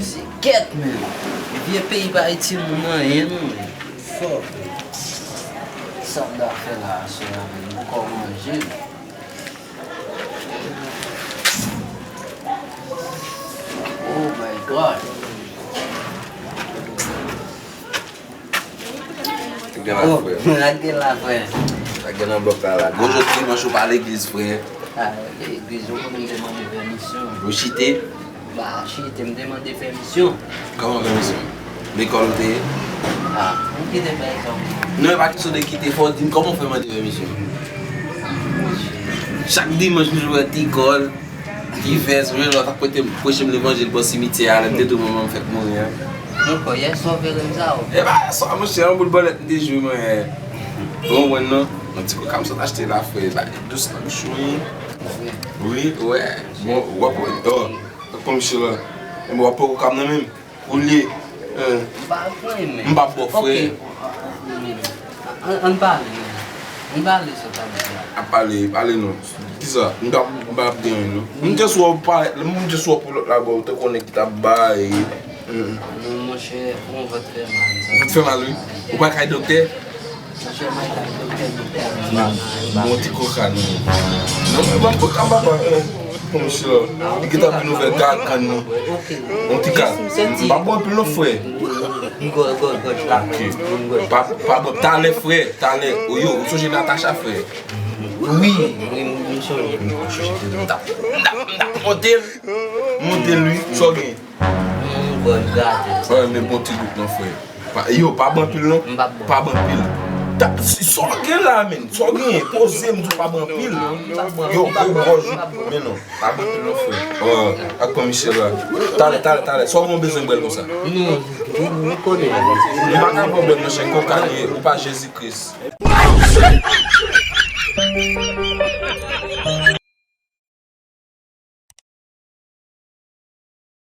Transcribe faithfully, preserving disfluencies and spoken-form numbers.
Se kèt menm. Vye peyi pa itil moun anyen non. Fò. Sa m ta fè la aswè a menm? Poko manje. Oh my God. Gen la, oh, frè. Lage la, frè. Lage nan blòk la, la. Bonjou, dimanch ou pa legliz, frè. Ah, legliz, ou konn m te mande pèmisyon. Ou chite? Ba, chite, m te mande pèmisyon. Kòman pèmisyon? Lekòl ou te ye? Ah, m kite fè sa. Non, e pa kesyon de kite, fò w di m kòman w fè mande pèmisyon. Chak dimanch, m toujou wè ti kòl. Divès, mwen lòt ap pote m, preche m levanjil bò simityè a, lè m te tou manman m fèk mouri a. Ankò, yèswa w vire m sa, o. E pa yèswa, monchè, yon bout bòlèt m te jwe, mwen. Ou konprann, non? Yon ti koka m sot achte la, frè, ba, dous nan bouch mwen. Wi, wè. Bon, w ap, oh, w ap pran misye la. E mwen w ap pran koka m nan men m. Ou lye. Eh. M pa pran, men. M p ap ba w, frè. Ok. An, ann pale, non. Ann pale sa w t ap di a. Ap pale, pale non. Kisa? M t ap, m p ap gen anyen, non. M te sou w pa, m te sou w pou lòt la, bro. Ou te konnen ki t ap bay. Mm. Non, monchè, yon vant fè mal, sa. Vant fè mal, wi. Ou pa kay doktè? Monchè, m al kay doktè, doktè a di m pa gen anyen. Bon, ti koka, non. Non, m p ap koka, papa. Eh. Pou misye la. Li gentan vin ouvè gagann li. Yon ti kal. M pa bwè anpil non, frè. Ok. Pa, pa bwè. Talè, frè. Talè. O yo, ou sonje Natacha, frè? Wi, wi, m sonje. M t ap, m t ap, m t ap monte l. Monte l, wi. Sa w gen? Wi, men bon ti gout non, frè. Pa, yo, pa bwè anpil non. M p ap bwè. Pa bwè anpil. Ta, sa w gen la, menn? Sa w gen? Poze, m di w pa bwè anpil. Yo, gwo gòj ou. Men non, pa bwè anpil non, frè. Ak pran misye la. Talè, talè, talè. Sa w gen w bezwen bwè l konsa? Non, m konnen. Li pa ka pwoblèm, monchè, koka li ye. Ou pa Jezi Kris.